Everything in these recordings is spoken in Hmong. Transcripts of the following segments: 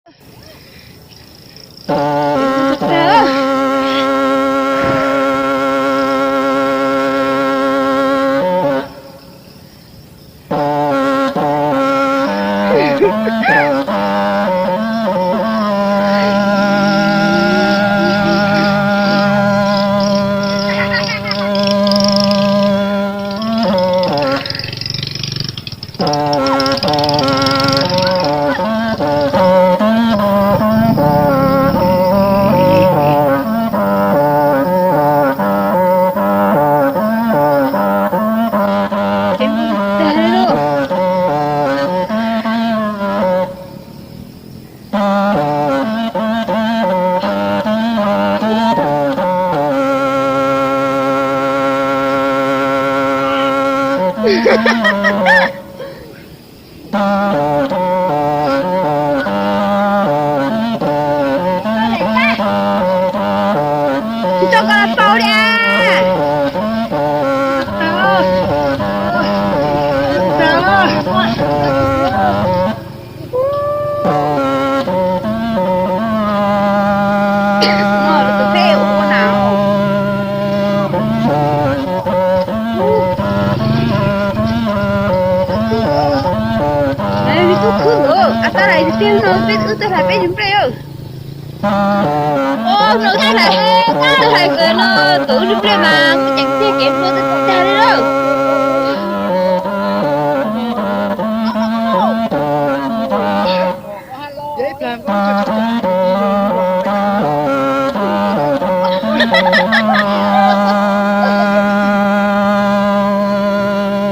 Tso koj los paus li. Peb tug khwb, a, tab lais tiag no peb wb tug hlais peb tug nplej. Os, no tab lais, tab lais kawg no, tus wb tug nplej mas ceev tiag, kev hlua tag li lawm.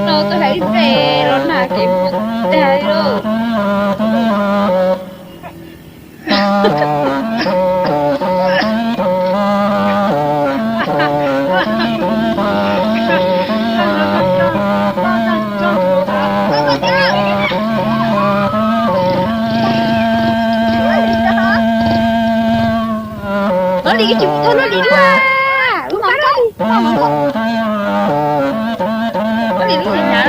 No tus hlais tug nplej los nag kev hlua tag li lawm. Luaj li, ib tug luaj li na. Luaj li, luaj li na.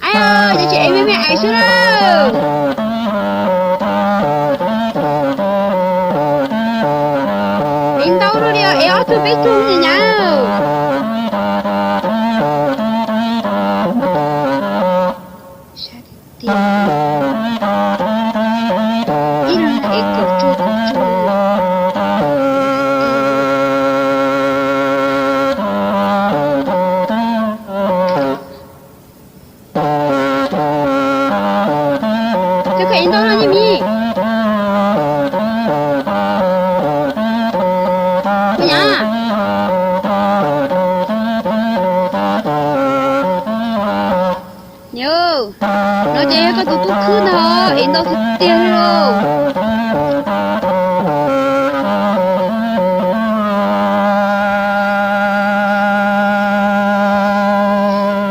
Aib, ces tsis ev me me ais xwb na. Ev ntau luaj li, ev ob tug peb tug ces nyab. Ib leeg ev kaum cuaj kaum cuaj. Cov koj ev ntau no ne mi. Ua nyab. Nyob, no ces yog koj tus tub khwb ntag, ev ntau tiag tiag li lauj.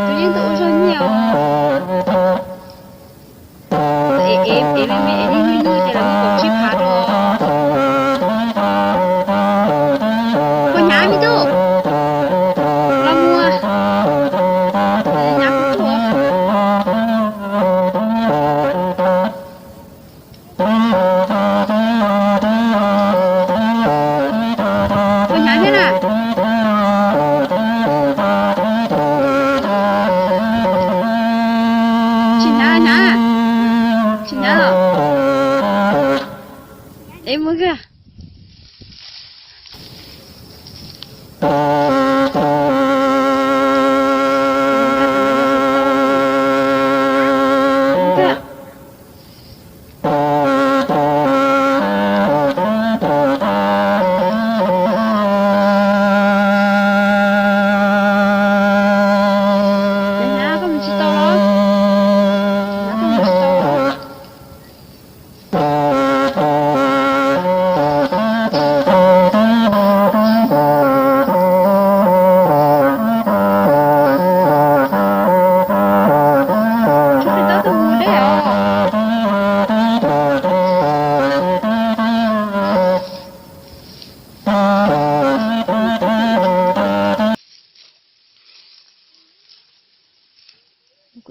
Tus yeej tau ua zog nyiaj os. Ev, ev, ev me me, ev ib hnub ces lawv muab kaum tsib phav rau. Puas hnyav me tub? Los muag. Hnyav kuv tuaj. Puas hnyav thiab na? Tsis hnyav, hnyav. Tsis hnyav los? Ev mus kawg.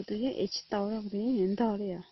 Tus yeej ev tsis tau, tus yeej yuav ntog li os.